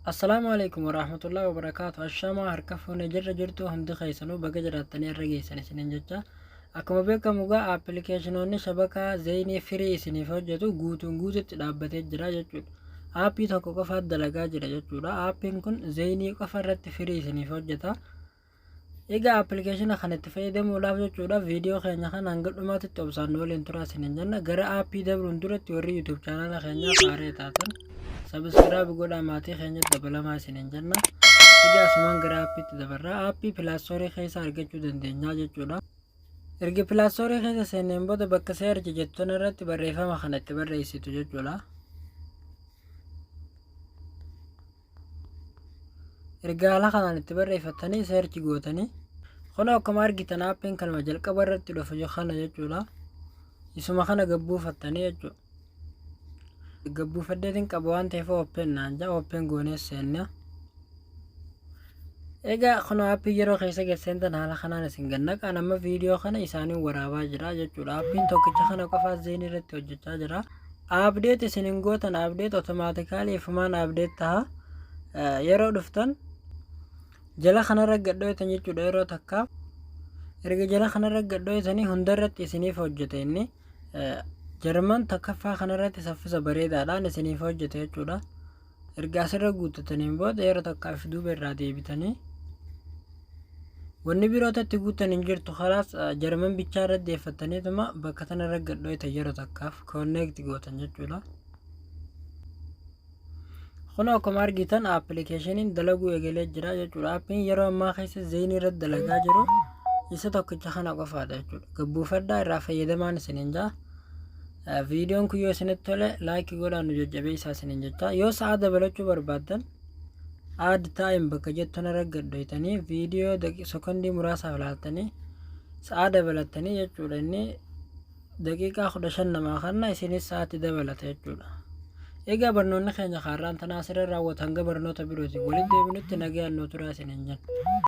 Assalaamu Aleykum Warahmatullahi Wabarakaatu. Ashamaa harka fuune jirra jirtu hundi keessanuu baga jiraattanii irra geessan isiniin jecha. Akkuma beekamu egaa appilikeeshinoonni shabakaa zeeyinii firii isiniif hojjetu guutuun guututti dhaabbatee jira jechuudha. Aappii tokko qofaat dalagaa jira jechuudha. Aappiin kun zeeyinii qofa irratti firii isiniif hojjeta. Egaa appilikeeshina kana itti fayyadamuudhaaf jechuudha viidiyoo keenya kana hanga dhumaatitti obsaan nu waliin turaa isiniin jenna. Gara aappii dabruun duratti warri YouTube chaanaala keenyaa haaree taatan sabiskiraayib godhaa maatii keenya dabalamaa isiniin jenna. Egaa asumaan gara aappiitti dabarra. Aappii pilaastoorii keessa argachuu dandeenya jechuudha. Erga pilaastoorii keessa seenneen booda bakka seerchi jettu irratti barreeffama kana itti barreessitu jechuudha. Erga haala kanaan itti barreeffattanii search gootanii kun akkuma argitan aappiin kanuma jalqaba irratti dhufu kana jechuudha. Isuma kana gabbuufattanii jechuudha. Gabbuufadheetiin qaba waan ta'eef open naan jaa open goonee seenna. Egaa kun aappii yeroo keessa gad seentan haala kanaan isin gad naqaan amma viidiyoo kana isaaniin waraabaa jira jechuudha. Aappiin tokkicha kana qofaa zeenii irratti hojjechaa jira. Update isin hin gootan update automatically ifumaan update taha. Yeroo dhuftan jala kanarra gad dhoytan jechuudha yeroo takka. Erga jala kanarra gad dhoytanii hundarratti isiniif hojjeta inni. Jarman takkaffaa kanarratti saffisa bareedaadhaan isiniif hojjeta jechuudha. Erga asirra guuttataniin booda yeroo takkaaf duuba irraa deebitanii wanni biroo itti guuttan hin jirtu kalaas Jarman bichaa irra deeffattaniituma bakka tanarra gad dhoytan yeroo takkaaf connect gootan jechuudha. Kun akkuma argitan appilikeeshiniin dalaguu eegalee jira jechuudha. Aappiin yeroo ammaa keessa zeenii irratti dalagaa jiru isa tokkicha kana qofaadha jechuudha. Gabbuufadhaa irraa fayyadamaan isiniin jaa. Viidiyoon kun yoo isinitti tole laayikii godhaa nu jajjabeessaa isiniin jecha. Yoo sa'aa dabalachuu barbaaddan add time bakka jettu irra gad dhoytanii viidiyoo sekondii muraasaaf laaltanii sa'aa dabalattanii jechuudha. Inni daqiiqaa 15 namaa kanna isinis sa'aatti dabalata jechuudha. Egaa barnoonni keenya kaarraan tanaa asirra raawwata hanga barnoota birootiin walitti deebinutti nagayaan nu turaa isiniin jenna.